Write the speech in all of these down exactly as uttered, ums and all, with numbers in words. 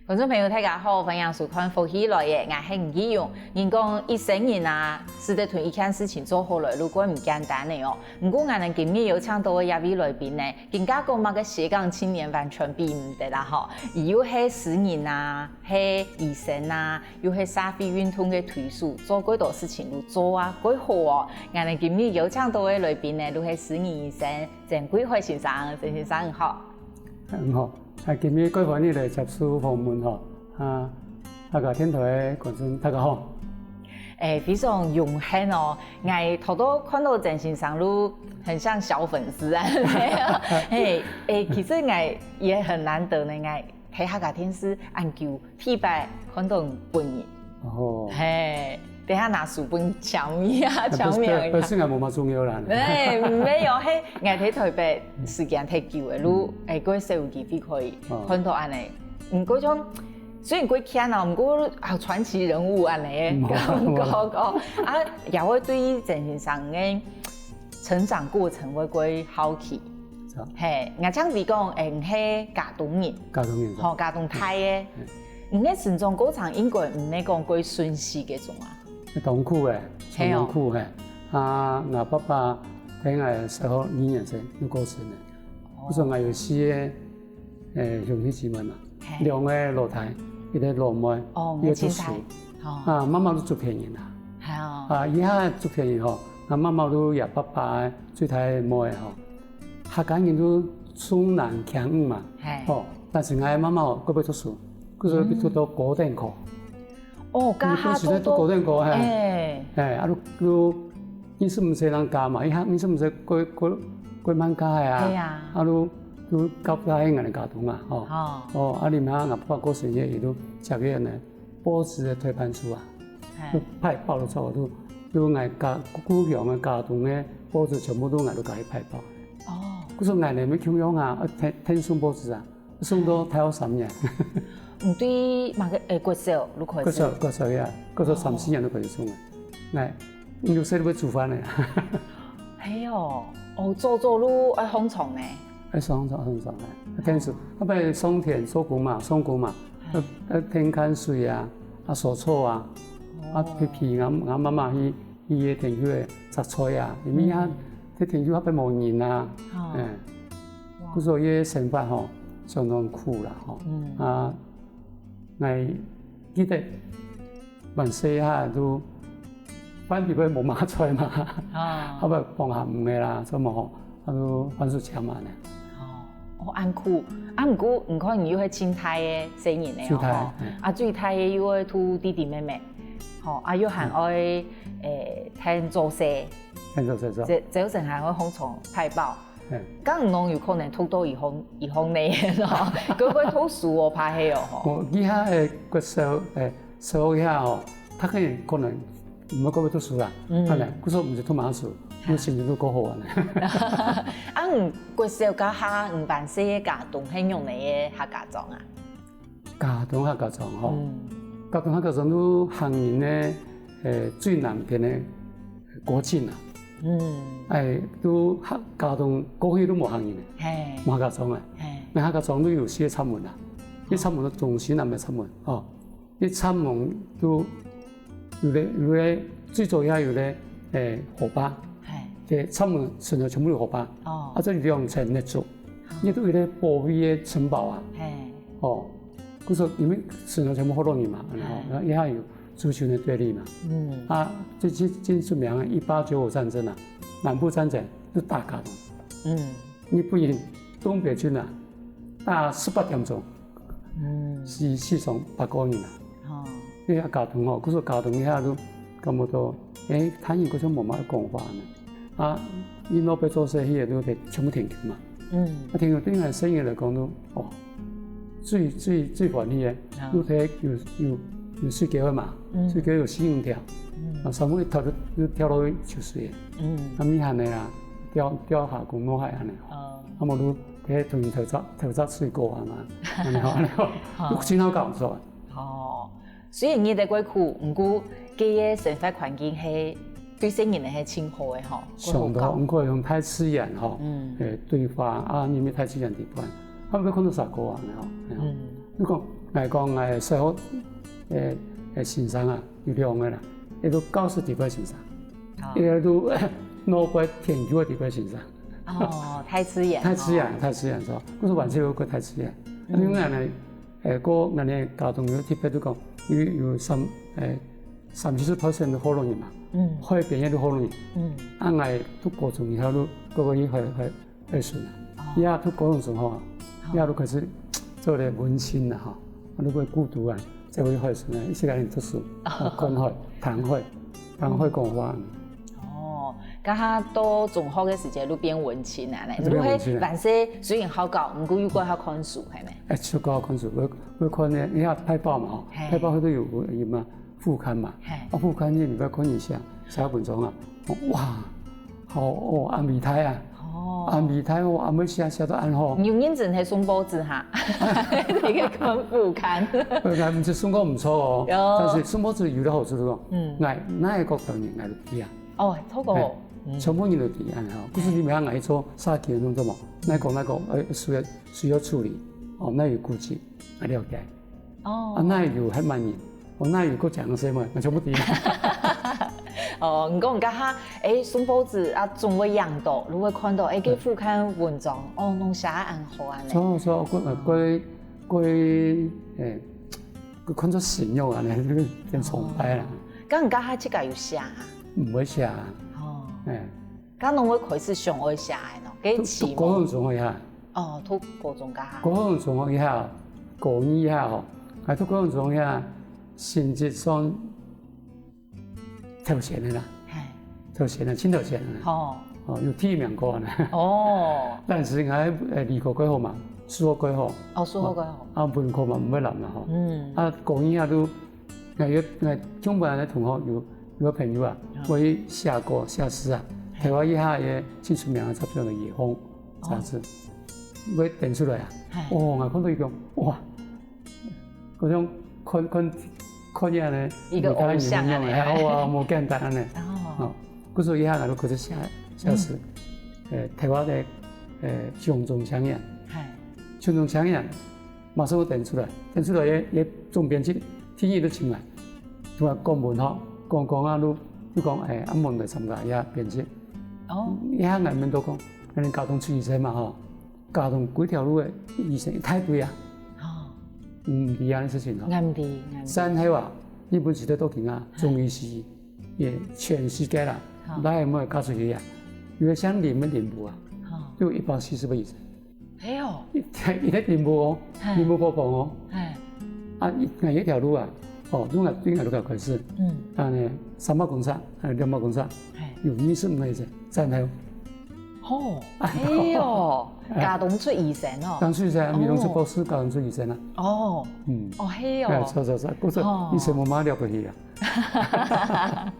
觀眾朋友，大家好，歡迎收看《福氣來了》，𠊎係吳奇勇。人講一生人啊，使得同一件事情做好來，就過毋簡單个哦。毋過，𠊎等今日邀請到个這位來賓呢，更加講麼个斜槓青年完全比毋得啦吼。佢又係詩人啊，係醫生啊，又係社會運動个推手，做幾多事情就做啊，幾好哦。𠊎等今日邀請到个來賓呢，就係詩人醫生曾貴海先生，曾先生你好。你好，啊，今日蓋歡喜來接受訪問吼，啊，大家電台个觀眾大家好。誒，非常榮幸哦！𠊎頭到看到曾先生就很像小粉絲啊，嘿，誒，其實𠊎也很難得呢，𠊎 在客家電視恁久，第一擺看到你本人。哦。嘿，等下拿書本簽名啊，簽名一下。本身也無麼重要啦。哎，沒有，嘿，𠊎在台北時間太久了，就，哎，過少有機會可以看到恁呢。嗯，該種，雖然過輕啊，毋過啊，傳奇人物恁呢，感覺哦，啊，也會對曾先生个成長過程會過好奇。 嘿，𠊎正知講，誒，你係佳冬人，佳冬人，吼，佳冬大个。嗯。你个成長過程應該毋係講過順序該種啊？當苦誒，係哦。當苦誒。啊，𠊎爸爸在𠊎小學二年生就過身了。哦。故所𠊎有四个，誒，兄弟姊妹嘛，嘿。兩个老弟，一个老妹，哦，一个讀書。你親大。哦。啊，媽媽就竹田人啊。係哦。啊，以下竹田人吼，啊，媽媽就也爸爸个最大个妹吼。 客家人都重男輕女嘛，嘿。吼，但是𠊎媽媽哦，過尾讀書，故所讀到高等科。哦，該下讀到高等科，嘿。哎。哎，啊，都，都，二十五歲人嫁嘛，一下二十五歲過，過，過慢嫁个啊。對啊。啊，都，都嫁到𠊎个家庭嘛，吼。哦。哦，啊，你媽𠊎爸過身个，佢都接个呢， 報紙个代辦事啊，嘿。就派報就差不多，就𠊎家故鄉个佳冬个報紙全部都𠊎都甲佢派報。哦。故所𠊎呢，乜共樣啊，啊，跈，跈送報紙啊，送到大學三年。你對麼个，誒，國小就開始？國小，國小呀，國小三四年就開始送了。𠊎五六歲就會煮飯了。係哦，哦，做，做就愛䟘床呢。 愛上床，上床个，天時，後尾上田做工嘛，送工嘛，嗯。愛，愛田看水啊，啊，收草啊，哦。啊，去陪𠊎，𠊎媽媽去，去个田坵个摘菜啊，因為啊，嗯。這田坵後尾無人啊，哦。嗯。哇。故所个生活吼，相當苦啦吼。嗯。啊，𠊎記得 還細下就，飯底背無麼菜嘛，啊。後尾放下毋个啦，做麼吼，啊就番薯簽嘛呢。哦，哦，恁苦。啊，毋過你看你又係盡大个細人仔哦，最大，吼。嗯。啊，最大个又愛渡弟弟妹妹，吼，啊，又還愛，嗯。誒，跈做事。跈做事，做。這，這有時還愛䟘床派報。 嘿。該毋能有可能讀到醫學，醫學呢咯，該會讀書哦，怕係哦吼。哦，以下个國小，誒，小學以下哦，讀个人可能毋會過會讀書啦，嗯。可能，故所毋使讀麼个書，嘿。有成績就過好啊呢。啊，你國小該下，你還細个佳冬係仰仔个客家庄啊？ 佳冬客家庄吼，嗯。佳冬客家庄就行人个，誒，最南片个國境啊。嗯。誒，就客，佳冬過去就無行人个，嘿。無客家庄个。嘿。該客家庄就有四个閘門啊，一閘門就中心南个閘門，吼，一閘門就有个，有个最早也有个，誒，河壩，嘿。這閘門脣頭全部有河壩，哦。啊，這兩層个竹，哦。也都有个保衛个城堡啊。嘿。哦， 故所因為脣頭全部福佬人嘛，然後，嗯。然後也有族群个對立嘛。嗯。啊，最，最，最出名个一八九五戰爭啊，南部戰爭就打佳冬。嗯。日本人東北軍啊，打十八點鐘，嗯。死，死傷百過人啊。哦。因為佳冬哦，故所佳冬一下就感覺到，誒，他人好像無麼个講話呢。 啊，𠊎老爸做事去个就全部田坵嘛。嗯。啊，田坵對𠊎細人來講就，哦，最，最，最歡喜个，啊。就在有，有，有水溝个嘛，嗯。水溝有四五條，嗯。啊，全部一跳就，就跳落去泅水个。嗯。啊，乜還个啦，釣，釣蝦公撈蟹恁呢。哦。啊，無就在同人偷摘，偷摘水果啊嘛，恁呢，恁呢，哦。就真好搞，是吧？哦。 雖然日仔過苦，毋過該个生活環境係對細人仔係盡好个吼，相當，過好搞。毋過用大自然吼，嗯。誒，對話啊，因為大自然地方，啊，毋過看到蛇哥啊，恁呢吼，恁呢吼。嗯。你講，來講，誒，小學，誒，誒，先生啊，有兩個啦，一個教室裡背先生，一個就腦背田坵个裡背先生。哦，大自然，大自然，哦。大自然，是吧？故所還係有個大自然。嗯。另外呢，誒，過𠊎等家長有特別就講，有，有三，誒，三四十percent个福佬人嘛，嗯。海邊个福佬人。嗯。啊，𠊎讀高中以後就，個個去海，海， 海脣啊。哦。也讀高中時候啊，哦。也就開始做了文青了哈。啊，就會孤獨啊，才會去海脣啊，一直在那裡讀書，哦。啊，看海、聽海、聽海講話。哦，該下到中學个時節就變文青啊，呢。就變文青啊。就係還係雖然好搞，毋過又過較看書，係無？哎，就過較看書，會，會看呢，你看派報嘛，吼，嘿。派報佢都有，有嘛，副刊嘛。嘿。啊，副刊你愛看一下，寫文章啊，哇， 好哦，恁偉大啊！哦。恁偉大哦，恁會寫，寫到恁好。你有認真去送報紙哈？你去看副刊。呃，𠊎毋係送過毋錯哦，有。但是送報紙有個好處係講，嗯。𠊎哪個角度呢，𠊎都知啊。哦，透過。哎，嗯。全部人都知啊，吼。故所你毋係𠊎做社區个工作嘛，哪個哪個，哎，需要，需要處理，哦，哪有顧及，𠊎了解。哦。啊，哪有還滿意，哦，哪有過講些麼，𠊎全部知。哦，你講該下，誒，送報紙啊，總會影到，就會看到，誒，該副刊文章，哦，攏寫恁好恁呢。所以，所以，過，過，過，誒，過看做神樣恁呢，變崇拜啦。哦。該你該下自家有寫啊？毋會寫啊。哦。誒。該攏會開始想愛寫个喏，該讀，讀高中時節啊。哦，讀高中該下。高中時節啊，高二啊，吼，𠊎讀高中時節啊，成績算 頭前个啦。嘿。頭前个，盡頭前个啦。吼。哦，有第一名過呢。哦。但是𠊎，呃，理科較好嘛，數學較好。哦，數學較好。啊，文科嘛，毋會濫啦，吼。嗯。啊，高二啊，都，𠊎有，𠊎中班个同學有，有個朋友啊，嗯。會寫歌、寫詩啊，嘿。台灣一下也盡出名个作家个野風雜誌，哦。會登出來啊。嘿。哦，𠊎看到佢講，哇， 該種看，看，看樣呢，一個偶像啊，哎，哇，無簡單呢。哦。哦，故所以下來就開始寫，寫詩。嗯。呃，台灣个，呃，鄉中青年。嗨。鄉中青年，馬上就登出來，登出來也，也總編輯，第一就請來，同𠊎講文吼，講講啊，就，就講，哎，啊，問來參加一下編輯。哦。一下𠊎問到講，恁呢家長出醫生嘛吼， 家長幾條路个醫生一大堆啊。哦。嗯，毋知恁呢事情哦。𠊎毋知，𠊎毋知。戰後啊，日本時代到今啊，中醫師也全世界啦，哦。哪會無嫁出去啊？有个姓林个林部啊，哦。有一百四十个醫生。係哦。一，一个林部哦，嘿。林部婆婆哦。嘿。啊，一，𠊎一條路啊，哦，對𠊎，對𠊎就開始。嗯。啊呢，三百公尺，還有兩百公尺，嘿。有二十五个醫生，戰後。 吼，啊，係哦，哎。家長出醫生哦。家長出醫生啊，哦。美濃出博士，家長出醫生啊。哦。嗯。哦，係哦。哎，是，是，是，故所，哦。醫生無麼个了不起啊。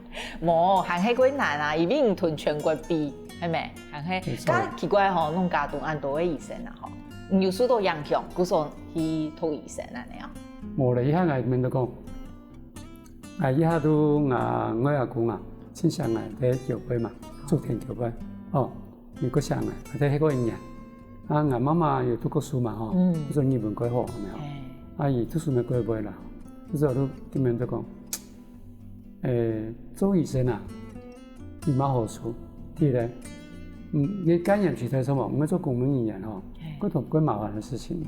無，還係較難啊，因為你同全國比，係無？還係，沒錯。該奇怪吼，𠊎家長恁多个醫生啊，吼，你有受到影響，故所去讀醫生恁呢啊？無咧，一下𠊎面都講， 啊，一下就𠊎外阿公啊，盡惜𠊎，在橋背嘛，竹田橋背，哦，有個鄉啊，佢在該個一年。啊，𠊎媽媽有讀過書嘛，吼，嗯。就說日文較好，恁呢哦。哎。啊，佢讀書乜較會啦，就係就根本就講，誒，做醫生啊， 有麼好處？第一呢，嗯，你戒嚴時代什麼，毋係做公務人員吼，嘿。該種較麻煩个事情。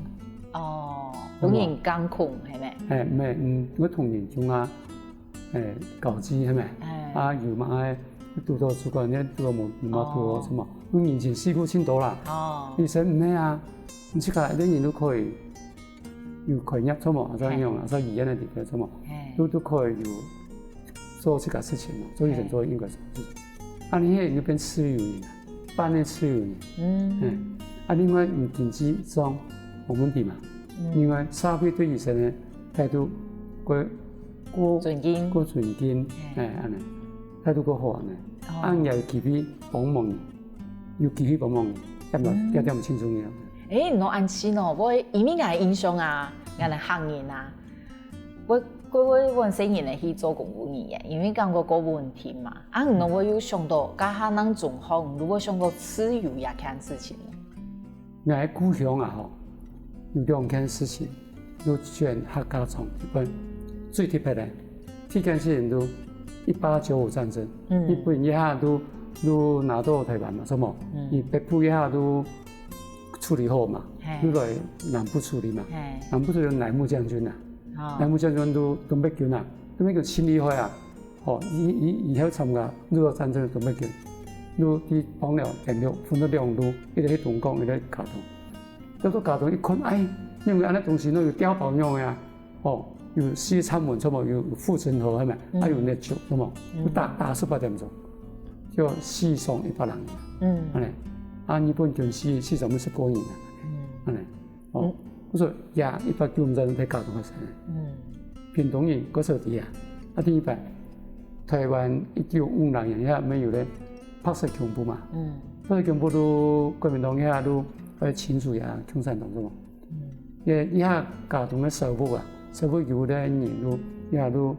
哦，有無？分人監控，係無？嘿，毋係，嗯，愛同人種啊，誒，交際，係無？哎。啊，有麼个堵到主管，你堵到無，無麼堵到什麼，哦。有人情世故盡多啦。哦。醫生毋係啊，你自家一個人都可以 有開業做無，啊，做樣啊，嘿。做醫院个地方做無，嘿。都，都可以有做自家事情嘛，做醫生嘿。做應該做个事情。啊，你現在已經變自由人了，半个自由人。嗯。嗯。啊，另外，你經濟上無問題嘛。嗯。另外，社會對醫生个態度較，較，尊敬。較尊敬，嘿。哎，恁呢，態度較好恁呢。哦。啊，你也有機會幫忙人，有機會幫忙人，點點，嗯。點點盡重要。 誒，你恁樣哦，𠊎因為𠊎个印象啊，𠊎个客人啊，𠊎，𠊎，𠊎本身人呢去做公務人員，因為感覺較穩定嘛。啊，你會有想到，該下恁中學，你會想到自由這件事情呢？𠊎个故鄉啊，吼，有兩件事情。就選客家庄，日本最特別个，第一件事情就一八九五戰爭，嗯。日本一下就，就拿到台灣嘛，係無？嗯。佢北部一下就處理好嘛，嘿。就來南部處理嘛。嘿。南部就有乃木將軍啊，哦。乃木將軍就東北軍啊，東北軍真厲害啊。 哦，佢，佢，佢有參加日俄戰爭个東北軍，就去幫了滇六，分做兩路，一個去東港，一個去佳冬。到到佳冬一看，哎，因為恁樣東西，那有碉堡樣个啊，哦，有西餐門，差不多有護城河，係咪？嗯。還有烈酒，係無？嗯。就打，打十八點鐘，就死傷一百人，嗯。恁樣，啊，日本軍死，死傷要十個人啊，嗯。恁樣。 哦，嗯。故所以一八九五戰爭在佳冬發生个。嗯。屏東人過少知啊，啊，第一擺，台灣一九五六年遐乜有咧白色恐怖嘛，嗯。白色恐怖就國民黨遐就愛清除啊共產黨，係無？嗯。也，一下佳冬个首富啊，首富有个人就，一下就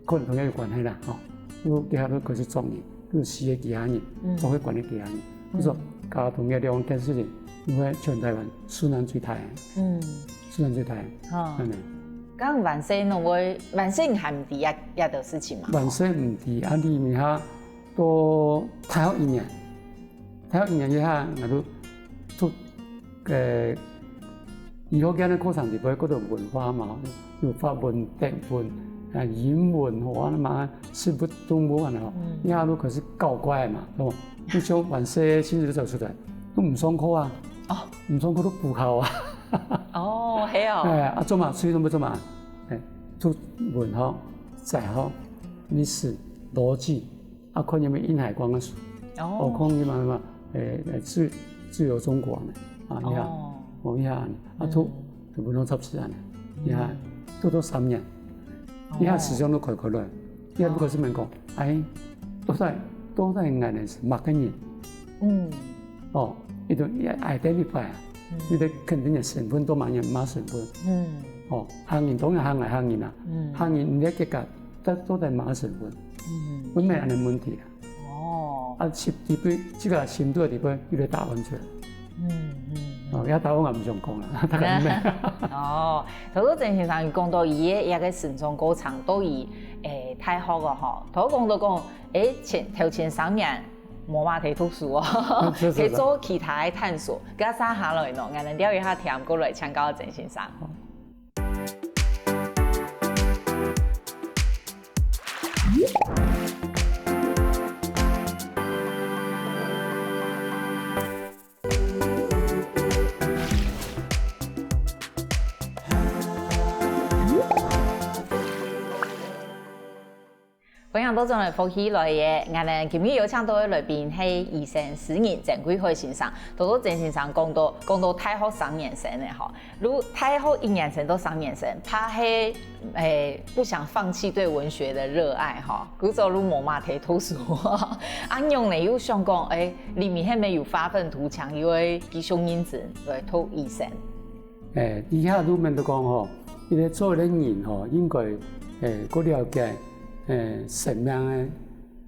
可能同佢有關係啦，吼。就佢下就開始捉人，就死个幾下人，嗯。捉去關个幾下人。嗯。就說佳冬个兩件事情，因為全台灣受難最大个，嗯。受難最大个，哦。恁樣。該萬歲攏會，萬歲還毋知這，這个事情嘛？萬歲毋知，啊，李明下到大學一年， 大學一年以下，𠊎就讀，呃，醫學院个課程裡背，各種文化嘛，有法文、德文、啊，英文，吼，啊，嘛，植物、動物恁樣吼，嗯。一下就開始搞怪嘛，係無？就像萬歲个信息就走出來，都毋上課啊，哦。毋上課都補考啊。哦，係哦。哎，啊，做麼？所以都毋做麼？哎，讀文學、哲學、歷史、邏輯， 啊，看有無殷海光个書，哦。哦，看有無，有無，誒，誒，自，自由中國呢，啊，你看，哦。哦，你看，啊，讀，嗯。讀文學雜誌啊，你看，嗯。讀到三年，哦。你看思想都開開來，你看不可思議講，哎，到底，到底𠊎等係麼个人？嗯。哦，一種identify啊，嗯。你得肯定个身份，到麼人，麼身份。嗯。哦，客人當然客人，客人啊，嗯。客人你个結構，到，到底麼身份？嗯。分明恁樣問題啊。 哦。啊，深，裡背，這个深度个裡背，有个答案出來。嗯，嗯，嗯。哦，這答案𠊎毋想講啦，大概係。哦，頭先曾先生講到佢个，佢个成長過程，到佢，誒，大學哦，吼，頭講到講，誒，前，頭前三年，無麼个讀書哦，嗯，是，是，是。去做其他个探索。該接下來呢，𠊎等聊一下天，過來請教曾先生。好。 歡迎倒轉來福氣來了，𠊎等今日邀請到个來賓係醫生詩人曾貴海先生。頭先曾先生講到，講到大學三年生个吼，就大學一年生到三年生，怕係，誒，不想放棄對文學个熱愛吼，故所就無麼个讀書。啊，仰呢又想講，誒，裡面係無有發奮圖強，又會繼續認真來讀醫生？ 誒，這下就變到講吼，因為做一個人吼，應該，誒，過了解，誒，生命个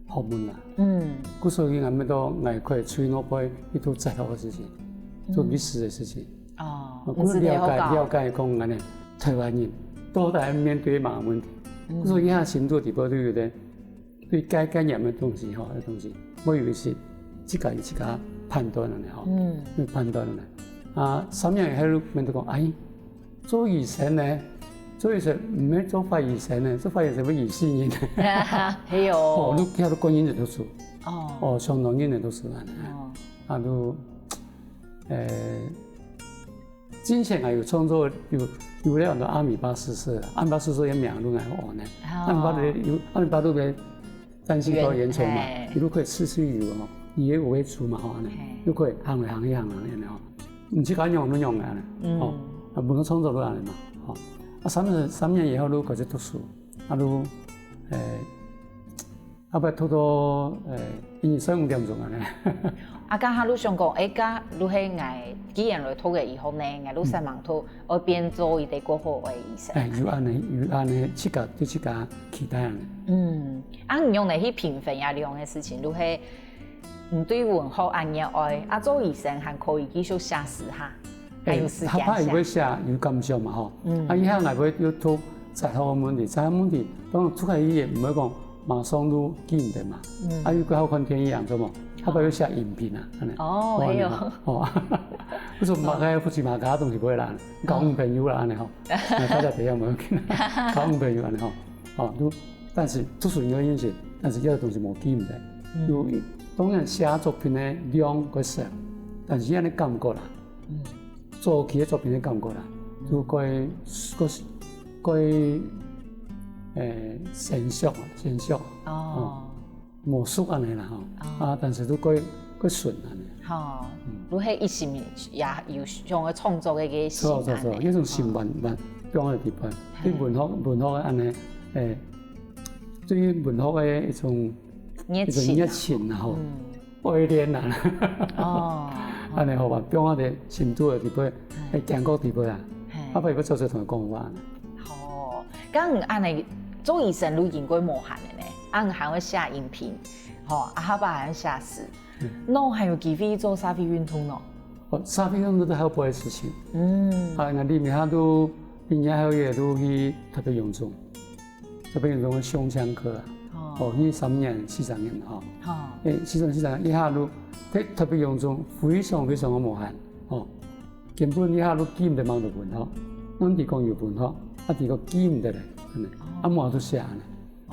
學問啦。嗯。故所以𠊎變到𠊎可以出去外背去做哲學个事情，做歷史个事情。哦，故所了解，你是哲學家。了解講恁樣，台灣人到底面對麼个問題。嗯。故所以這下深度裡背都有點 對該概念个東西吼，个東西，我有一些自家有自家判斷个吼，嗯。有判斷个。啊，上面還有人都講，哎，做醫生呢，做醫生毋係做壞醫生呢，做壞醫生會醫死人。係哦。哦，你聽到觀音人都說，哦。哦，上腦人人都說恁樣。哦。啊，都，呃， 之前𠊎有創作，有，有了很多阿米巴詩社，阿米巴詩社个名都𠊎學呢。哦。阿米巴都有，阿米巴都个單行道煙抽嘛，圓，嘿。你都可以試試油哦，你也有會出嘛吼，恁樣，嘿。又可以行來行去行來恁樣吼。你自家用都用个呢，嗯。哦，啊，不能創作都恁樣嘛，吼。啊，三年，三年以後都開始讀書，啊，都，誒， 啊，愛讀到，呃，下晡五點鐘恁樣。啊，該下就想講，誒，該就係𠊎既然來讀个醫學呢，𠊎就煞猛讀，愛變做一個過好个醫生。哎，有恁樣，有恁樣，自家對自家期待恁樣。嗯，啊，你仰般去平衡這兩個事情，就係你對文學恁熱愛，啊，做醫生還可以繼續寫詩哈。還有時間寫。下擺會寫有感想嘛吼。嗯。啊，以後𠊎會有讀哲學个問題，哲學問題，當然讀下去也毋會講馬上就記毋得嘛。嗯。啊，又過好看電影，著無？下擺會寫影評啊，恁呢。哦，哦，係哦。恁呢吼。哦，我說馬該福氣馬該東西不會啦，交女朋友啦，恁呢吼。那大家等一下我們交女朋友恁呢吼。哦，就，但是讀書有影響，但是有个東西無記毋得。嗯。有，當然寫作品个量較少，但是恁呢感覺啦。嗯。 早期个作品个感覺啦，就較，較，較，誒，成熟啊，成熟。哦。嗯，無熟恁呢啦吼。哦。啊，但是都較，較順恁呢。吼，嗯。都係一心也有想要創作个一个心著，著，著，恁呢。一種心慢慢放在地方。嘿。對文學，文學个恁呢，誒，對於文學个一種，熱情啊。一種熱情啊吼。嗯。 愛戀啊。哦。恁呢吼，放啊在心肚个地方，嗯。會感覺地方啊。嘿。啊，不然做出同佢講話呢。哦，該恁呢，做醫生都應該無閒个呢，啊，還會寫影評，吼，啊，下擺還寫詩，嗯。該還有機會做社會運動哦？哦，社會運動都係後背个事情。嗯。啊，該裡面下都，畢業後也都去特別榮總。 特別榮總个胸腔科啊，哦。哦，去三年、四十年吼。哦。誒，四十年、四十年，一下就，特，特別榮總非常非常个無閒，吼。根本一下就記毋得麼个文學，咱提講有文學，啊，提講記毋得咧，恁呢。哦。啊，無就寫恁呢。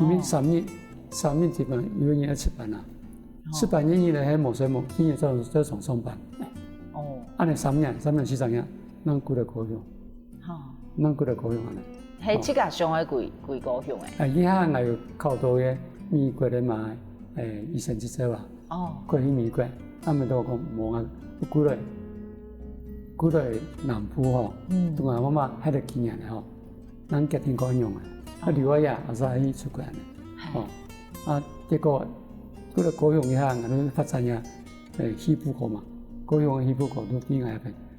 因為三日，哦。三日基本有人愛值班啊，哦。值班願意咧，還無睡無，願意照，照常上班。哦。恁呢三年，三年、四十年，咱歸來高雄。 吼。咱歸來高雄恁呢。係自家想愛歸，歸高雄个。啊，以下𠊎有考到个美國个嘛，誒，醫生執照啊。哦。過去美國，啊，毋過講無啊，歸來，歸來南部吼，嗯。同阿媽媽還得幾年个吼，咱決定過樣啊，啊，哦。留下啊，還是去出國恁呢，嘿。吼，啊，結果歸來高雄以下，𠊎就發展呀，誒，氣部科嘛，高雄个氣部科都比𠊎遐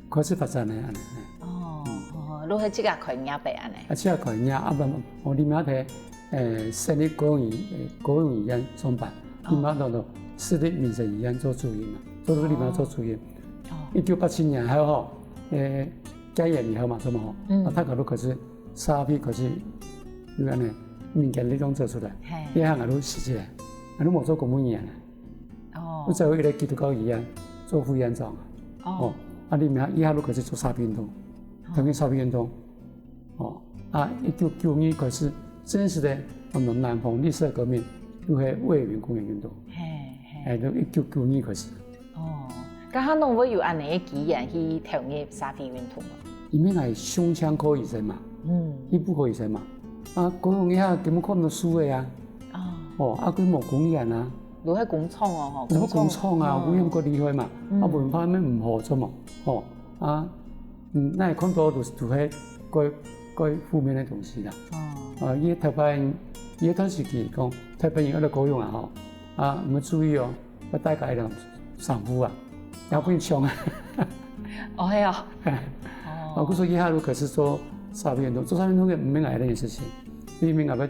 開始發展个恁呢，嘿。哦，嗯。哦，就係自家開業个恁呢。啊，自家開業，啊，毋，無，你嘛在，誒，省立高雄醫，誒，高雄醫院上班，哦。你嘛到到市立民生醫院做主任嘛，做到你嘛做主任。哦。一九八七年還好，誒，戒嚴以後嘛，著無吼？嗯。啊，大家都開始，社會開始有恁呢，民間力量走出來，嘿。這下𠊎都死起來，𠊎都無做公務員了。 哦。我在一個基督教醫院做副院長啊。哦。哦，啊，裡面一下就開始做社會運動，哦。台灣社會運動。哦，啊，一九九二開始正式个，我們南方綠色革命，就係衛武營公園運動。嘿，嘿。哎，就一九九二開始。哦，該下仰會有恁呢个機緣去投入社會運動啊？因為𠊎胸腔科醫生嘛，嗯。氣部科醫生嘛，啊，高雄一下根本看毋到樹个啊。哦。哦，啊，佢無公園啊。 就係工廠哦，吼，就係工廠啊，工廠。嗯。污染較厲害嘛，嗯。啊，文化面毋好做嘛，吼，啊，嗯，𠊎看到就，就係較，較負面个東西啦。哦。啊，佢頭擺，佢當時佢講，頭擺人愛來高雄啊，吼，啊，你們注意哦，要帶个一輛衫褲啊，要分你搶啊。哦，係哦。哦。啊，故所以下就開始做社會運動，做社會運動个毋係𠊎个事情，因為𠊎个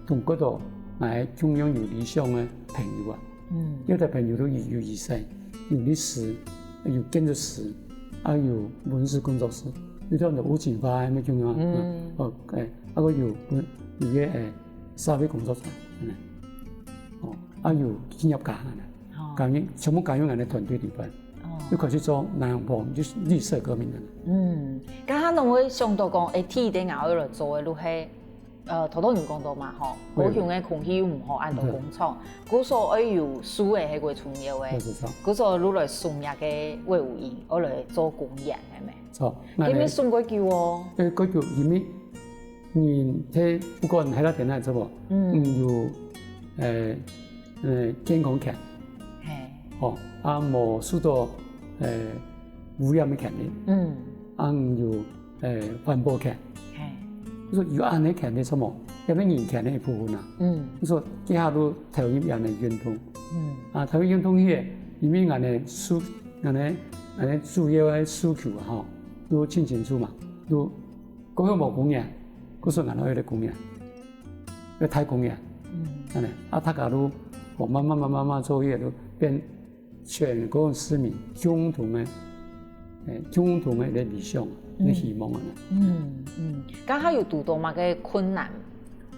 同幾多𠊎共樣有理想个朋友啊。嗯。有个朋友都有，有醫生，有律師，有建築師，啊有文史工作室，有到吳錦發个乜共樣啊。嗯。哦，哎，啊个有，有个，哎，社會工作者，嗯。哦，啊有企業家，哦。感覺全部加入𠊎个團隊裡背，哦。又開始做南方綠，綠色革命个。嗯，該下仰會想到講，哎，第一个𠊎愛來做个就係 呃，頭頭你講到嘛，吼，對。高雄个空氣又毋好，恁多工廠，對。故所愛有樹仔係較重要个，對，對，對。故所就來成立个衛武營，愛來做公園，係無？著，該你，恁呢。算較久哦。誒，較久，因為人在不管係哪點來做無，嗯。嗯，有，誒，誒，健康權，嘿。吼，啊，無受到，誒，污染个權利，嗯。啊，有 誒，環保權。嘿。就係有恁呢權利，什麼？也係人權个一部分啊。嗯。就係這下就投入恁呢運動。嗯。啊，投入運動去，因為𠊎个訴，𠊎个，𠊎个主要个訴求啊，吼，都盡清楚嘛，都高雄無公園，故所𠊎愛一個公園，要大公園。嗯。恁呢，啊，大家都，哦，慢慢慢慢慢慢做，也都變 全國市民共同个，誒，共同个一个理想，一个希望啊。嗯嗯，剛好有堵到麼个困難？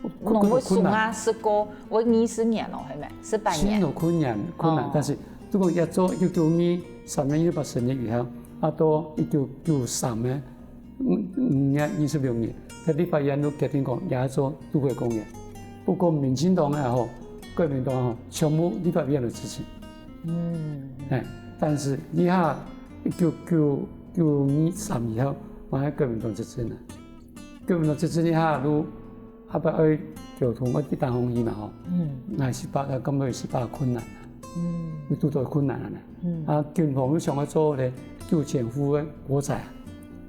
可可能困難，會送啊，十過，會二十年咯，係無？十八年。真有困難，困難，哦，但是如果愛做一九九二三月一八生日以後，啊，到一九九三个五五月二十六日，該立法院都決定講，也愛做都會公園。不過民進黨个吼，國民黨吼，全部立法院都支持。嗯，哎，但是這下一九九九二三以後，嘛係國民黨執政啊。國民黨執政這下都，後擺愛交通愛去東勢去嘛吼，嗯，𠊎十八个，感覺十八困難啊，嗯，有堵到困難啊。嗯，啊，軍方又想愛做咧九千戶个國宅啊，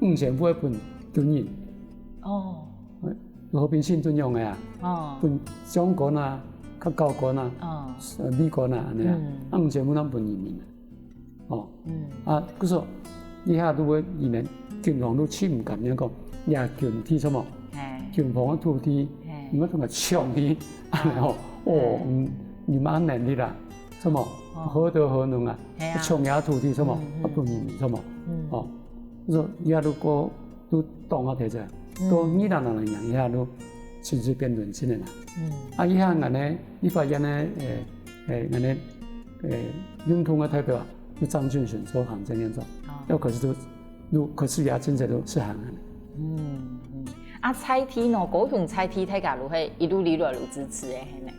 五千戶个分軍人。哦，和平新村樣个啊，哦，分將官啊、較高官啊、哦，呃，理官啊恁樣啊，嗯，啊，五千戶分人民啊。 哦，嗯，啊，故所，這下都會，因為軍方都盡毋甘願講，這軍地什麼，嘿，軍方个土地，嘿，毋愛同佢搶去，吼，哦，嗯，你無能力啦，什麼，哦，何德何能啊，嘿啊，搶人家土地什麼，嗯嗯，啊，分人民什麼，嗯，哦，故所，這下都過 都擋啊忒濟。嗯，到二零零零年以後都政治變冷靜个啦。嗯，啊，這下𠊎等立法院个，誒，誒，𠊎等，誒，運動个代表啊，就張俊雄做行政院長，哦，又開始都，又開始也政策都實行啊。嗯嗯，啊，在地呢，高雄在地大家都係一路以來都支持个，係呢？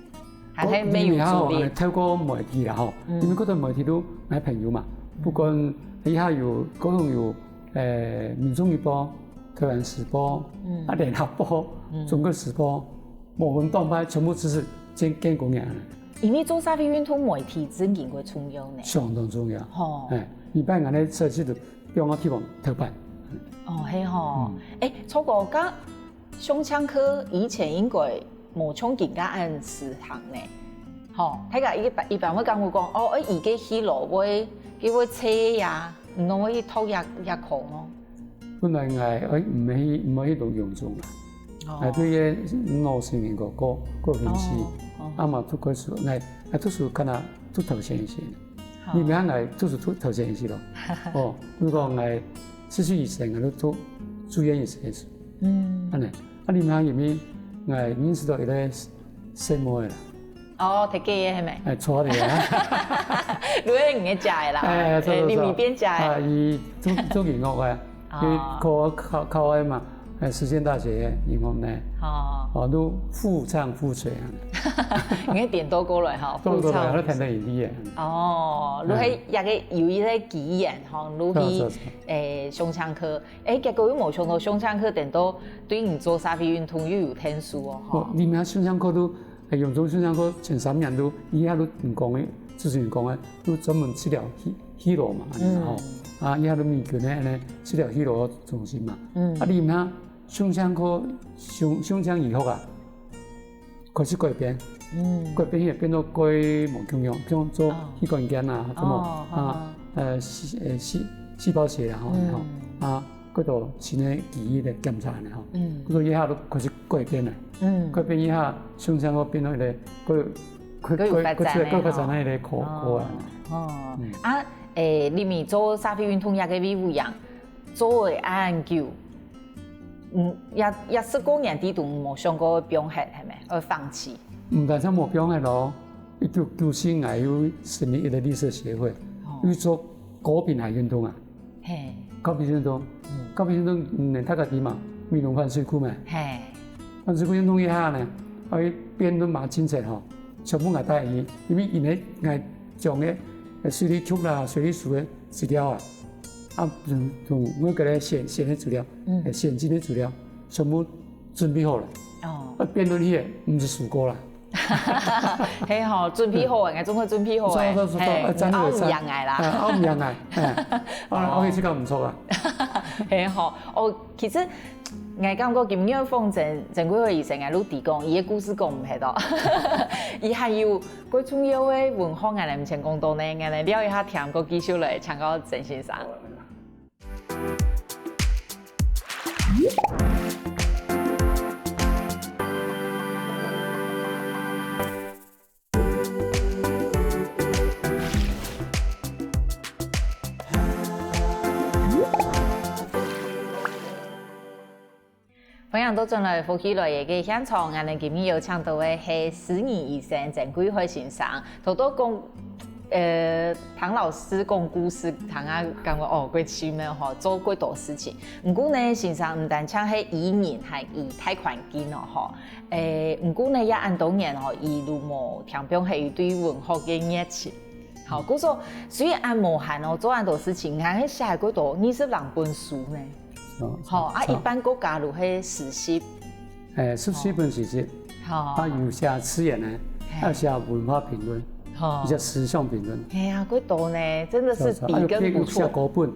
還係沒有阻力。透過媒體啦吼，嗯，因為各種媒體都𠊎朋友嘛，嗯，不管這下有各種有，誒，民眾日報、台灣時報，嗯，啊，聯合報、嗯，中國時報，無分黨派全部支持建建國園。因為做社會運動，媒體真經過重要呢。相當重要。吼，哎，你看𠊎等設計的放个地方特辦。哦，係吼，嗯，誒，錯過，該 相請客以前應該無像今下恁時行呢。吼，大家一般，一般會感覺講，哦，愛移个去咯，會，佢會吹呀，毋通會去讀這，這課哦。本來𠊎愛毋愛去，毋愛去讀榮總啦。哦，𠊎對該腦神經科過，過興趣，哦，哦，啊嘛讀過書，𠊎，𠊎讀書看啊，讀頭前一些。 你明白𠊎讀書讀頭前一些咯。哦，比如講𠊎四十歲以前，𠊎都讀住院醫師个書。嗯，恁呢，啊，你明白因為𠊎認識到一個細妹啦。哦，忒假个係無？哎，錯了啊。你係你个假个啦，哎，錯，錯，誒，你錯。你變假个。啊，佢做，做音樂个。 佢考，考，考个嘛，呃，實踐大學音樂呢。哦。哦，都婦唱婦隨啊。你點到過來吼，都，都，都，婦唱都彈得很厲害。哦，你係一個有一個機緣吼，你去，對，對，對。誒，相請客，誒，結果又無想到相請客等到對你做社會運動又有天數哦，吼。哦，你們相請客都 誒，榮總相請客前三年都，佢下都毋講个，主持人講个，都專門治療肺，肺癆嘛，恁呢吼。嗯。啊，佢下都美國呢，恁呢治療肺癆中心嘛。嗯。啊，你看相請客，相，相請以後啊，開始改變。嗯。改變也變到改無共樣，像做，哦，氣管鏡啊，什麼，哦，啊，哦。呃，細，呃，細，細胞學啦，吼，嗯。吼，啊， 過多新个機器个檢查呢吼。嗯。所以一下都開始改變了。嗯。改變一下，相請客變到一個過，過，過有發展个過，過發展个一個科，科啊。哦。嗯。啊，誒，你們做社會運動這個委員，做了恁久，嗯，也，也十過年底都無想過放忒，係無？愛放棄？毋單淨無放忒咯，一九九四𠊎又成立一個綠色協會，哦。又做高屏海運動啊。 嘿。高屏運動，嗯。高屏運動，嗯，大家知嘛，美濃反水庫嘛。嘿。反水庫運動一下呢，啊，佢辯論嘛真濟吼，全部𠊎帶去，因為因為𠊎將个，呃，水利局啦、水利署个資料啊，啊，同，同我个咧選，選个資料，嗯。呃，選進个資料，全部準備好了。哦。啊，辯論去个，毋係輸過啦。 係吼，準備好个，𠊎總會準備好个。著，著，著，著，嘿，啊，真个，拗毋贏𠊎啦。啊，拗毋贏𠊎，嘿。啊，哦。OK，這個毋錯啊。係吼，哦，其實𠊎感覺今日訪問曾貴輝醫生，𠊎都知講，佢个故事講毋忒哦。佢還有過重要个文化，𠊎來毋曾講到呢，𠊎來尞一下，聽過繼續來請教曾先生。歡迎倒轉來福氣來了个現場，𠊎等今日邀請到个係詩人醫生曾貴海先生。頭到講，呃，聽老師講故事，聽啊感覺哦，蓋趣味吼，做蓋多事情。毋過呢，先生毋單淨係醫人，還醫大環境哦吼。誒，毋過呢，也恁多年吼，佢都無停放，係有對文學个熱情。好，故所雖然恁無閒哦，做恁多事情，還係寫過多二十零本書呢。 哦，吼，啊，差。一般國家就係四十。誒，十四本詩集，吼。啊，有寫自然个，嘿。啊，寫文化評論，吼。有寫思想評論。嘿啊，幾多呢？真的是比跟不上。啊，有寫古本，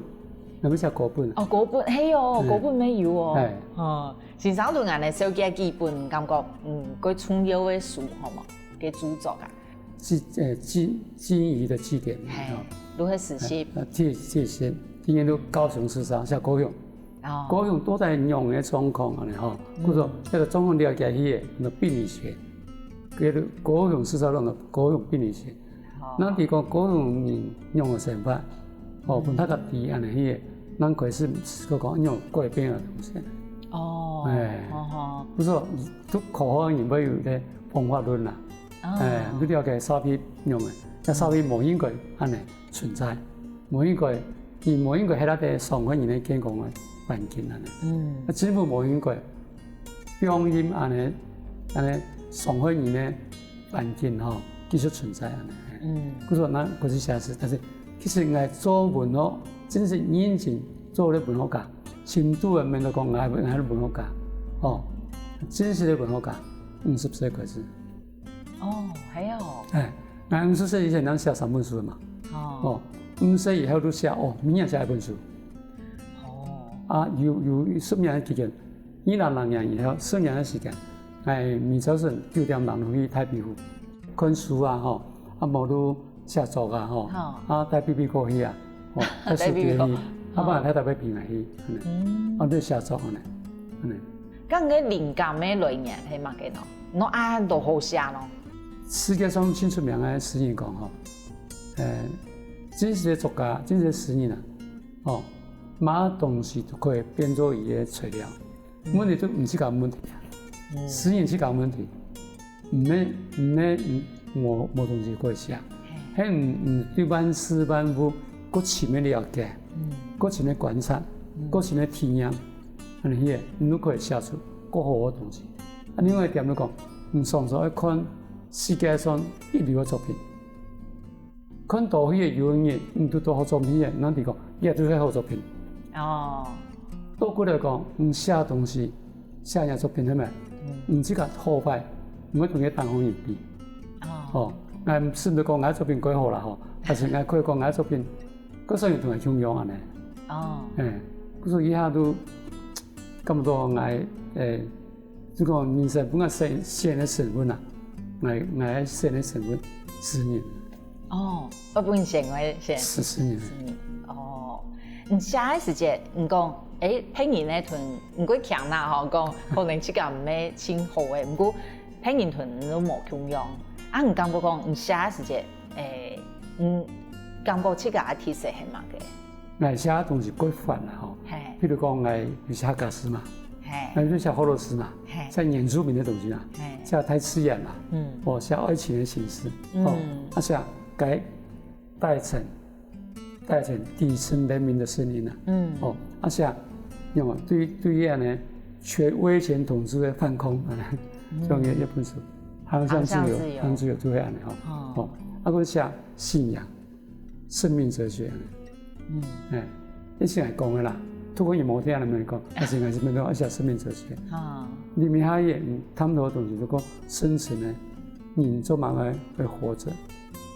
有寫古本。哦，古本，嘿喲，嘿。古本乜有哦。嘿。哦，先生同𠊎等紹介幾本，感覺，嗯，幾重要个書，好無？个著作啊。 祭，呃，祭，祭儀的祭典，嘿，哦。就係詩集。呃，祭，祭典，今年都高雄市場，像高雄。哦。高雄到底仰个狀況恁樣吼，嗯。故所，該个狀況了解去个，那病理學，該个高雄市場那个高雄病理學。哦。那你講高雄人仰个生活，哦，嗯。分大家知恁樣去个，那開始，就講仰改變个東西。哦，哎。哦吼。不是說，都口號裡面有一个方法論啦。 哦。哎，你了解社會仰个，該社會無應該恁樣存在，無應該，你無應該係該个傷害人个健康个環境恁樣。嗯。啊，政府無應該放任恁樣，恁樣傷害人个環境吼，繼續存在恁樣。嗯。故所該毋係寫詩，但是其實𠊎做文學，真係認真做个文學家，深度个面對講𠊎，𠊎係文學家，哦，真實个文學家，五十歲開始。 哦，係哦。哎，𠊎五十歲以前正寫三本書嘛。哦。哦，五十歲以後就寫，哦，明年寫一本書。哦。啊，有，有十年个期間，二零零年以後，十年个時間，𠊎每朝晨九點零鐘去大埤湖看書啊，吼，啊，無就寫作啊，吼，好。啊，帶B B過去啊，哦，帶手機去，帶B B過。啊，幫人太太陪𠊎去，恁樣。嗯。啊，就寫作恁樣，恁樣。 該个靈感个來源係麼个呢？仰恁多好寫呢？世界上盡出名个詩人講吼，呃，真實个作家，真實个詩人啊，吼，麼个東西都可以變做佢个材料。嗯。問題就毋係講問題啊，嗯。詩人係講問題。 毋係，毋係，嗯，無，無東西可以寫。嘿。係你，你對萬事萬物過深个了解，嗯。過深个觀察，嗯。過深个體驗，恁樣去，你就可以寫出過好个東西。啊，另外一點就講，你常常愛看世界上一流个作品。 看到佢个有个人，你都做好作品个，那你講，這就係好作品。哦。倒過來講，你寫東西，寫人作品係無？嗯。你自家好壞，毋會同佢單方面比。哦。哦，𠊎毋係講𠊎作品蓋好啦吼，但是𠊎可以講𠊎作品，各種人同𠊎共樣恁樣。哦。哎，所以一下都感覺到𠊎，哎， 就講人生分𠊎選，選个身份啊，𠊎，𠊎選个身份，詩人。哦，愛分你選，𠊎選。是，詩人。詩人。哦，你寫个時節，你講，誒，別人呢同你過強啦吼，講可能自家毋係盡好个，毋過別人同你都無共樣。啊，你感覺講你寫个時節，誒，你感覺自家个特色係麼个？ 𠊎寫个東西蓋闊啦吼。嘿。譬如講，𠊎有寫客家詩嘛，嘿。𠊎有寫俄羅斯嘛，嘿。寫原住民个東西嘛，嘿。寫大自然嘛，嗯。哦，寫愛情个心事，嗯。哦，啊，寫該底層，底層底層人民个聲音啊，嗯。哦，啊，寫，用啊，對，對於恁樣，權，威權統治个反抗，啊，嗯。這樣个一本書，航向自由，航向自由。航向自由就會恁樣吼。哦。哦，啊，佢寫信仰。 生命哲學。嗯。哎，以前來講个啦，讀過也無聽人講，但是還是沒有一些生命哲學。啊。裡面還有探討个東西，就講深層个人做麼个會活著，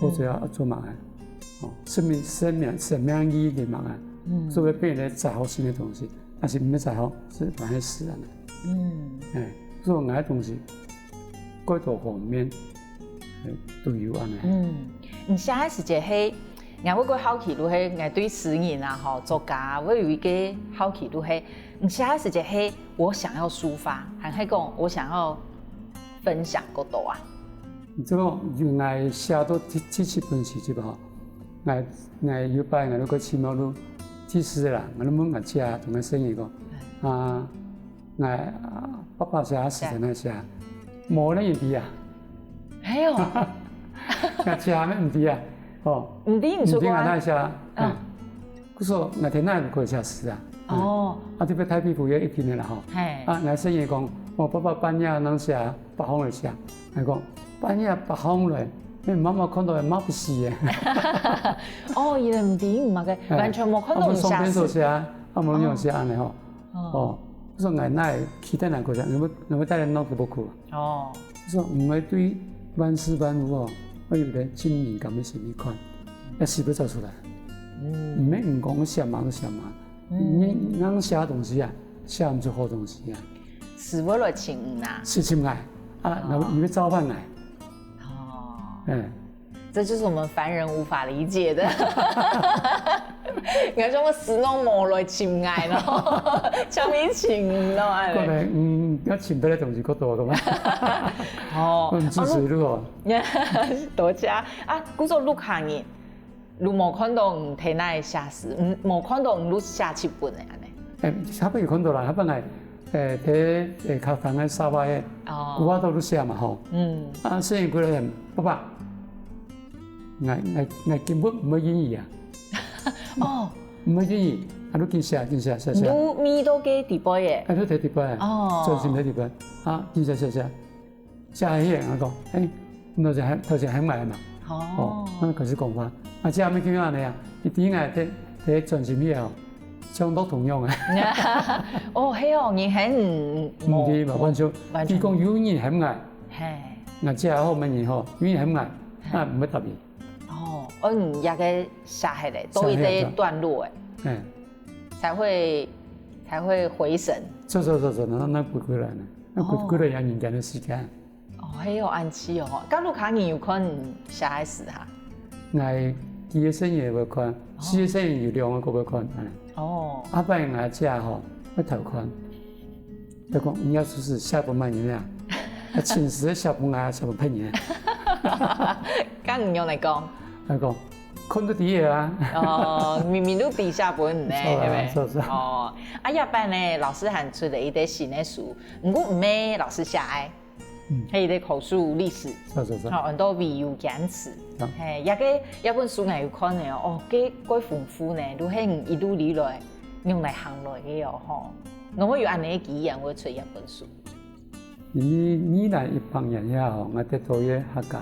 活著要做麼个？哦，生命，生命，生命意義係麼个？嗯。所以變成再學新个東西，但是毋係再學，係反而死了。嗯。哎，所以𠊎个東西，蓋多方面，哎，都有恁樣。嗯。 你寫个時節係，𠊎會較好奇，就係𠊎對詩人啊，吼，作家啊，會有一個好奇，就係你寫个時節係我想要抒發，還係講我想要分享較多啊？這個，𠊎寫到第，第七本詩集吼，𠊎，𠊎有擺𠊎就去尋到就，第四啦，𠊎就問𠊎姐同𠊎細人講，啊， 𠊎爸爸寫，時間來寫，無人知啊。係哦。𠊎寫乜毋知啊，哦，毋知你出過啊？毋知𠊎哪寫啊？嗯。佢說𠊎天哪毋會寫詩啊。哦。啊，特別大皮膚也一定个啦吼。係。啊，𠊎先生講，我爸爸半夜能寫，北風來寫。𠊎講，半夜北風來，你媽媽看到會罵死个。哦，佢毋知，毋个，完全無看到你寫詩。啊，無上邊手寫，啊，無用寫恁呢吼。 哦，所以𠊎哪會期待𠊎个國家，𠊎會𠊎會帶來弄个不苦。哦，所以毋會對萬事萬物哦，愛有一個盡敏感个心去看，愛寫不出來。嗯，毋係你講寫嘛就寫嘛，你硬寫東西啊，寫毋出好東西啊。是為了請你啊？是請𠊎啊，然後你會召喚𠊎。哦，嗯。 這就是我們凡人無法理解的。你看，像我死弄無來尋𠊎咯，像你尋咯，哎。可能，嗯，要尋別个東西較多个嘛。哦，嗯，支持你哦。多謝啊，故所屋下人，你無看到你天哪寫詩，嗯，無看到你寫劇本个恁呢。哎，下擺有看到啦，下擺𠊎，哎，在，哎，客廳个沙發个，哦，古話都寫嘛吼。嗯。啊，細人過來，爸爸， 𠊎𠊎𠊎根本毋會應你啊。哦，毋會應你，啊，你緊寫緊寫寫寫。你味到該地步耶？啊，你在地步，哦，專心在地步，啊，緊寫寫寫，寫下去，𠊎講，哎，你頭先喊頭先喊𠊎嘛，哦，哦，那開始講話，啊，這還沒聽到呢啊，一定愛在在專心去哦，像落童樣啊。哦，係哦，你喊毋毋對嘛，完全，完全，佢講有人喊𠊎，嘿，那這好麼人吼，有人喊𠊎，那毋會答應。 哦，哦，你這个寫下來，都一个段落哎，嗯，才會才會回神。是是是是，那那不回來呢，那不回來要人家的時間。哦，還有暗期哦，該屋下人有看你寫个詩哈？𠊎幾个細人會看，四个細人有兩个會看，嗯。哦，阿伯𠊎姐吼，會偷看。 就講你要是寫分麼人啊？啊，親自寫分𠊎，寫分別人啊？該你仰來講？佢講，看都知个啊。哦，明明都知寫分你呢，著啊，係咪？著著。哦，啊，這擺呢，老師還出了一個新个書，毋過毋係老師寫个，嗯，係一個口述歷史，著著著。好，安到《唯有堅持》。著。嘿，這個這本書𠊎有看了哦，哦，該蓋豐富呢，就係你一路以來仰來行來个哦，吼。 仰會有恁呢个機緣會出一本書？因為二零一八年以後，𠊎得到一個客家，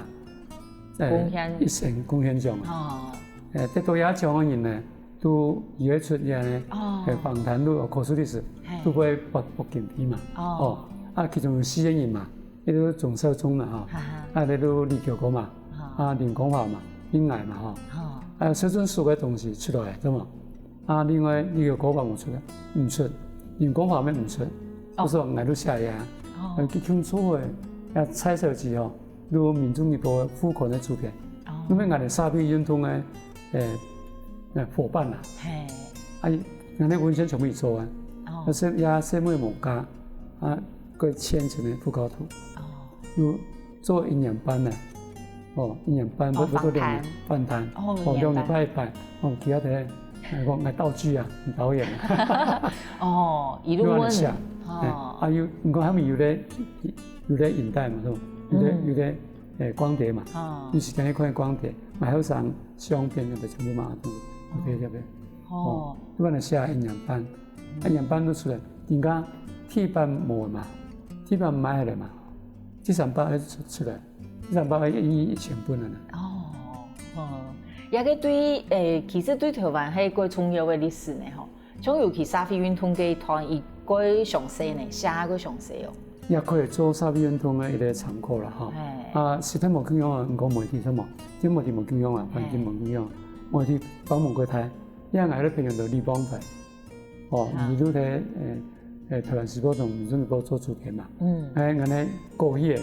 呃，貢獻。一生貢獻獎啊。哦。呃，得到這獎个人呢，都有會出現呢，哦，呃，訪談錄、口述歷史，嘿，都會發發經費嘛。哦。哦，啊，其中有四個人嘛，一個鍾肇政啦，吼，哈哈，啊，一個李喬哥嘛，哦，啊，林光華嘛，林矮嘛，吼，哦，啊，這種書个東西出來，知無？ 啊，另外李喬哥無出來，毋出，林光華乜毋出，哦，故所𠊎就寫个啊，哦，呃，佢共做个，啊，蔡小姐吼，就民眾日報副刊个主編，哦，因為𠊎兜社會運動个，呃，呃，夥伴啦，嘿，啊，𠊎兜文宣全部佢做啊，哦，啊，細也細妹無加，啊，个前程个副校圖，哦，就 做一年半呢，哦，一年半，哦，不不到兩年，訪談。訪談，哦，哦，兩年半。兩年半一擺，哦，其他个，來講，來道具啊，導演啊。哦，一路問。亂想，哦。哎，啊，有，你看他們有的，有的影帶嘛，是吧？有的，嗯，有的，哎，光碟嘛，哦，有時間去看光碟，買好張相片，那個全部嘛，對不對？對不對？哦，哦，一般的寫一年半，一年半都出來，人家第一版無嘛，第一版買下來嘛。 第三版愛出出來，第三版愛印一千本个呢。哦，哦，這個對，誒，其實對台灣係一個重要个歷史呢，吼。像尤其社會運動該一段，佢蓋詳細呢，寫蓋詳細哦。也可以做社會運動个一個參考啦，吼。哎。啊，時代無共樣啊，毋過媒體係無，這媒體無共樣啊，環境無共樣，媒體幫忙過大，因為𠊎个朋友就李邦凡， 哦，啊，佢就在，誒，誒，台灣時報同民眾日報做主編嘛。嗯。哎，恁呢過去个，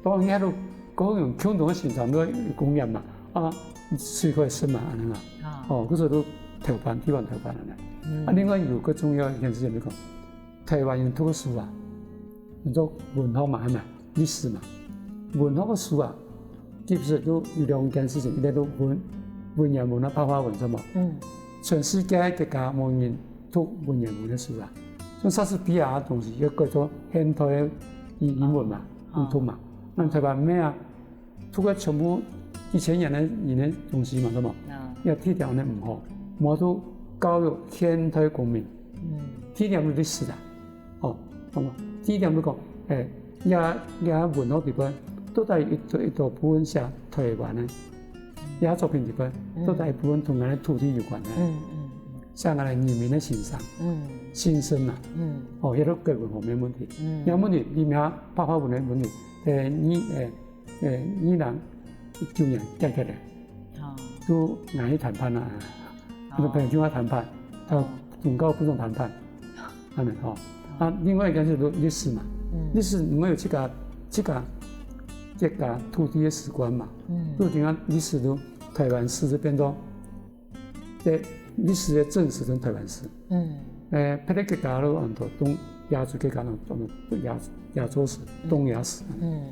當然該都各種共同个生產都有貢獻嘛。啊，水可以食嘛，恁呢嘛。啊。哦，故所都頭版，地方頭版恁呢。嗯。啊，另外有個重要一件事情，就講，台灣人讀个書啊，你做文學嘛，係咪？歷史嘛，文學个書啊， 其實都有兩件事情，一個都文，文言文啊，白話文，係無？嗯。全世界个國家無人讀文言文个書啊，用莎士比亞个東西，又改做現代个英文嘛，用讀嘛。恁臺灣乜啊，讀个全部幾千年个人个東西嘛，對無？這第一點呢毋好，無就教育現代公民。第一點就歷史啊，哦，懂無？第一點就講，欸，這這文學裡背到底一多一多部分寫臺灣个，這作品裡背到底一部分同𠊎个土地有關个。 像𠊎等人民个心聲，心聲啊，哦，這个國文方面問題，這問題裡面白話文个問題，呃，二呃呃二零一九年解決了，都𠊎去談判啊，跟朋友去談判，到宗教部長談判，恁樣哦。啊，另外一個就是歷史嘛，歷史你們有自家自家自家土地个史觀嘛，都聽講歷史都臺灣史就變做 這歷史个正史跟臺灣史。嗯，呃，別个國家都安到東亞洲國家安到亞亞洲史、東亞史。嗯，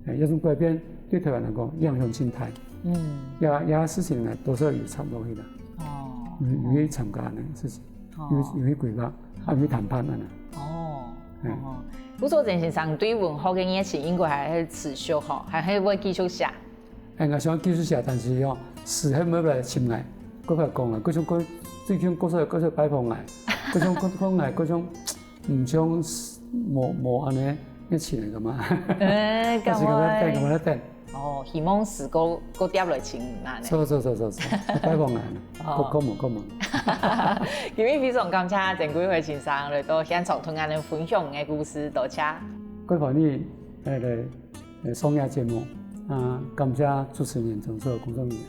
欸，這種改變對臺灣來講影響盡大。嗯，這這事情呢，多少有參落去啦。哦，有有去參加呢事情，有有去規劃，啊有去談判恁樣。哦，哦，吳作政先生對文學个熱情應該還係持續吼，還係會繼續寫。 哎，𠊎想繼續寫，但是哦，事後尾來尋𠊎，過來講啊，各種各最近各所各所拜訪𠊎，各種各講𠊎，各種毋像無無恁呢熱情个嘛，嗯，但是感覺等，感覺等。哦，希望事過過貼來尋𠊎呢。是是是是是，拜訪𠊎，哦，過過無過無。今日非常感謝曾貴輝先生來到現場同𠊎等分享个故事，多謝。各位朋友，哎來。 呃，上這節目，啊，感謝主持人同所有工作人員。